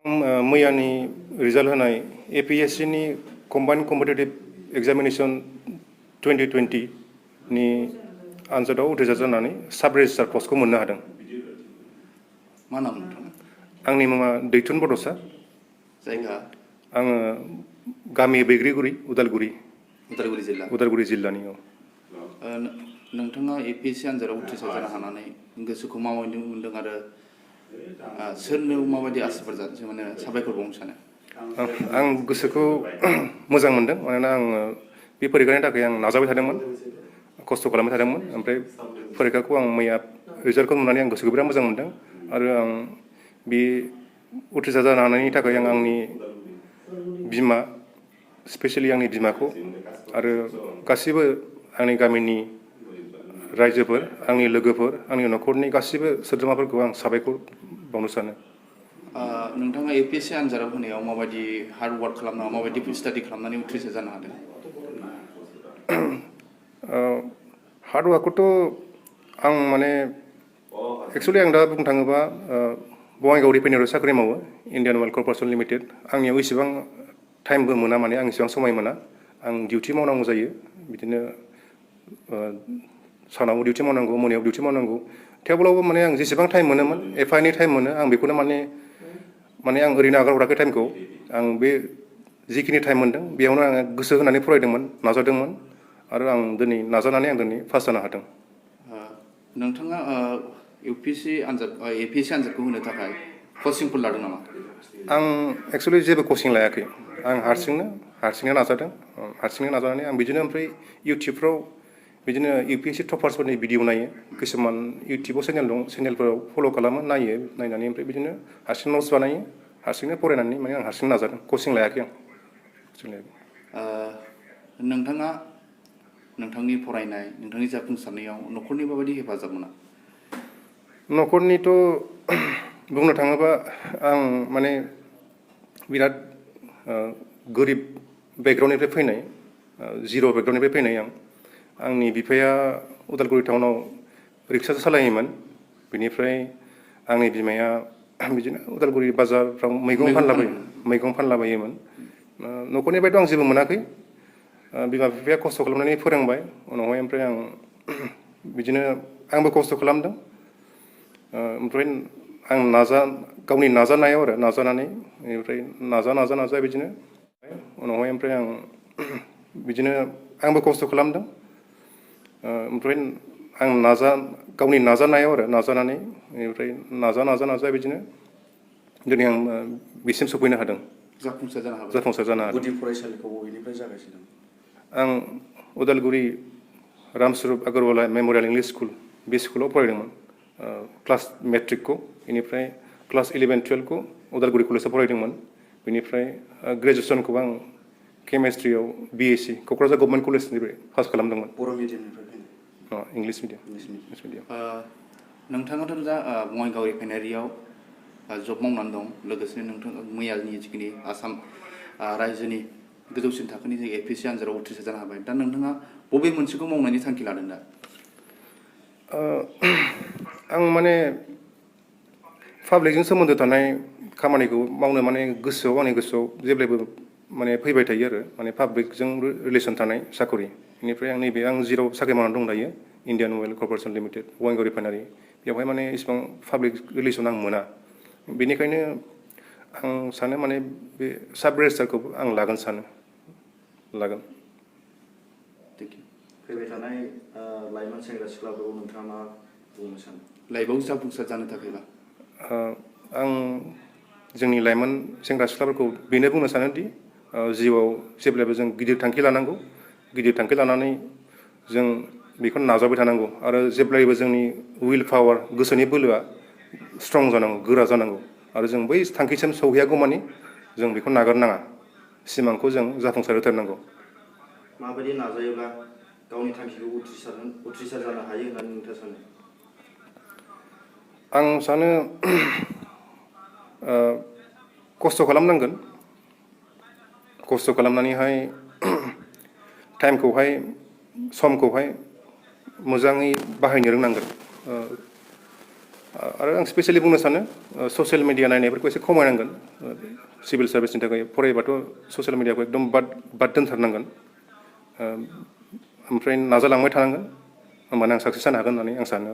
मैयानि result होनाय APSC नि combined competitive examination 2020 नि आनजादाव उथ्रिसार जानानै साब रेजिस्ट्रार पस्टखौ मोननो हादों। मा नाम नोंथाङा? आंनि मुङा दैथुन बड'सा। जायगा? आङो गामि बैग्रिगुरि उदालगुरि जिल्ला। उदालगुरि जिल्लानि। नोंथाङा APSC आनजादाव उथ्रिसार जानो हानानै गोसोखौ माबायदि मोन्दों आरो सोरनो माबायदि आसिरबाद माने साबायखर बावनो सानो? आं गोसोखौ मोजां मोनदों मानोना आङो बे फरिखानि थाखाय आं नाजाबाय थादोंमोन, खस्थ' खालामबाय थादोंमोन। ओमफ्राय फरिखाखौ आं मैया रिजाल्टखौ नुनानै आं गोसोखौ बिराद मोजां मोनदों आरो आं बे उथ्रिसार जानो हानायनि थाखाय आं आंनि बिमा, स्पेसियेलि आंनि बिमाखौ आरो गासिबो आंनि गामिनि रायजोफोर, आंनि लोगोफोर, आंनि न'खरनि गासिबो सोद्रोमाफोरखौ आं साबायखर बावनो सानो। नोंथाङा APSC आनजादाव होनायाव माबायदि हार्ड वार्क खालामनानै माबायदि स्टाडि खालामनानै उथ्रिसार जानो हादों? हार्ड वार्कखौथ' आं माने एक्सुवेलि आं दा बुंनो थाङोबा बङाइगाव रिफाइनारियाव साख्रि मावो, इन्डियान अइल कर्परेसन लिमिटेड। आंनियाव इसेबां टाइमबो मोना, माने आं इसेबां समाय मोना। आं डिउटि मावनांगौ जायो, बिदिनो सानाव डिउटि मावनांगौ, मोनायाव डिउटि मावनांगौ। थेवब्लाबो माने आं जेसेबां टाइम मोनोमोन, एफा एनै टाइम मोनो, आं बेखौनो माने आं ओरैनो आगारहराखै टाइमखौ। आं बे जिखिनि टाइम मोनदों बेयावनो आङो गोसो होनानै फरायदोंमोन, नाजादोंमोन आरो आं दिनै नाजानानै पास जानो हादों। नोंथाङा APSC आनजादखौ होनो थाखाय कचिंफोर लादों नामा? आं एक्सुवेलि जेबो कचिं लायाखै। आं हारसिंनो नाजादों। हारसिंनो नाजानानै आं बिदिनो ओमफ्राय इउटुबफ्राव बिदिनो UPSC टपार्सफोरनि भिडिअ नायो। किसुमान इउटुबाव चेनेल दं, चेनेलफोराव फल' खालामो, नायनानै ओमफ्राय बिदिनो हारसिं नट्स बानायो, हारसिंनो फरायनानै माने आं हारसिं नाजादों, कचिं लायाखै आं। नोंथाङा नोंथांनि फरायनाय, नोंथांनि जाफुंसारनायाव न'खरनि माबायदि हेफाजाब मोना? न'खरनिथ' बुंनो थाङोबा आं माने बिराद गोरिब बेकग्राउन्डनिफ्राय फैनाय, जिर' बेकग्राउन्डनिफ्राय फैनाय आं। आंनि बिफाया उदालगुरि टाउनाव रिक्सा सालायोमोन। बिनिफ्राय आंनि बिमाया बिदिनो उदालगुरि बाजारफ्राव मैगं फानलाबायोमोन। न'खरनिफ्रायथ' आं जेबो मोनाखै। बिमा बिफाया खस्थ' खालामनानै फोरोंबाय उनावहाय। ओमफ्राय आं बिदिनो आंबो खस्थ' खालामदों। ओमफ्राय आं गावनि नाजानायाव आरो नाजानानै बेनिफ्राय नाजा बिदिनो उनावहाय ओमफ्राय आं बिदिनो आंबो खस्थ' खालामदों। ओमफ्राय आं गावनि नाजानायाव आरो नाजानानै बेनिफ्राय नाजा बिदिनो दिनै आं बिसिम सफैनो हादों। जाफुंसार जानो हादों। गुदि फरायसालिखौ बबेनिफ्राय जागायजेनदों? आं Udalguri Ramswarup Agarwala memorial English school, बे स्कुलाव फरायदोंमोन क्लास मेट्रिकखौ। बेनिफ्राय क्लास 11-12खौ उदालगुरि कलेजाव फरायदोंमोन। बेनिफ्राय ग्रेजुवेसनखौ आं केमेस्ट्रियाव BSc क'क्राझार गभर्नमेन्ट कलेजनिफ्राय पास खालामदोंमोन। बर' मिडियामनिफ्राय फैनाय? English medium. नोंथाङाथ' दा बङाइगाव रिफाइनारियाव जब मावनानै दं, लोगोसेनो नोंथाङा मैयानि जिखिनि आसाम रायजोनि गोजौसिन थाखोनि जे APSC आनजादाव उथ्रिसार जानो हाबाय। दा नोंथाङा बबे मोनसेखौ मावनायनि थांखि लादों दा? आं माने पाब्लिकजों सोमोन्दो थानाय खामानिखौ मावनो माने आंनि गोसोआव जेब्लायबो माने फैबाय थायो आरो माने पाब्लिकजों रिलेसन थानाय साकरि। बेनिफ्राय आं जेराव साख्रि मावनानै दं दायो, इन्डियान अइल कर्परेसन लिमिटेड, बङाइगाव रिफाइनारि, बेवहाय माने इसिबां पाब्लिक रिलेसन आं मोना। बेनिखायनो आं सानो माने बे साब रेजिस्ट्रारखौ आं लागोन। फैबाय थानाय लाइमोन सेंग्रा सिख्लाफोरखौ नोंथाङा मा बुंनो सानो? लाइफआव जाफुंसार जानो थाखायबा? आं जोंनि लाइमोन सेंग्रा सिख्लाफोरखौ बेनो बुंनो सानोदि जिउआव जेब्लायबो जों गिदिर थांखि लानांगौ। गिदिर थांखि लानानै जों बेखौ नाजाबाय थानांगौ आरो जेब्लायबो जोंनि उइल पावार, गोसोनि बोलोआ स्ट्रं जानांगौ, गोरा जानांगौ। आरो जों बै थांखिसिम सौहैयागौमानि जों बेखौ नागारनाङा, सिमांखौ जों जाफुंसार होथारनांगौ। माबायदि नाजायोब्ला गावनि थांखिखौ उथ्रिसार जानो हायो होननानै नोंथाङा सानो? आं सानो खस्थ' खालामनांगोन। खस्थ' खालामनानैहाय टाइमखौहाय, समखौहाय मोजाङै बाहायनो रोंनांगोन। आरो आं स्पेसियेलि बुंनो सानो ससियेल मिडिया नायनायफोरखौ एसे खमायनांगोन सिभिल सार्भिसनि थाखाय फरायोबाथ' ससियेल मिडियाखौ एकदम बाद दोनथारनांगोन ओमफ्राय नाजालांबाय थानांगोन होमबानो आं साक्सेस जानो हागोन होननानै आं सानो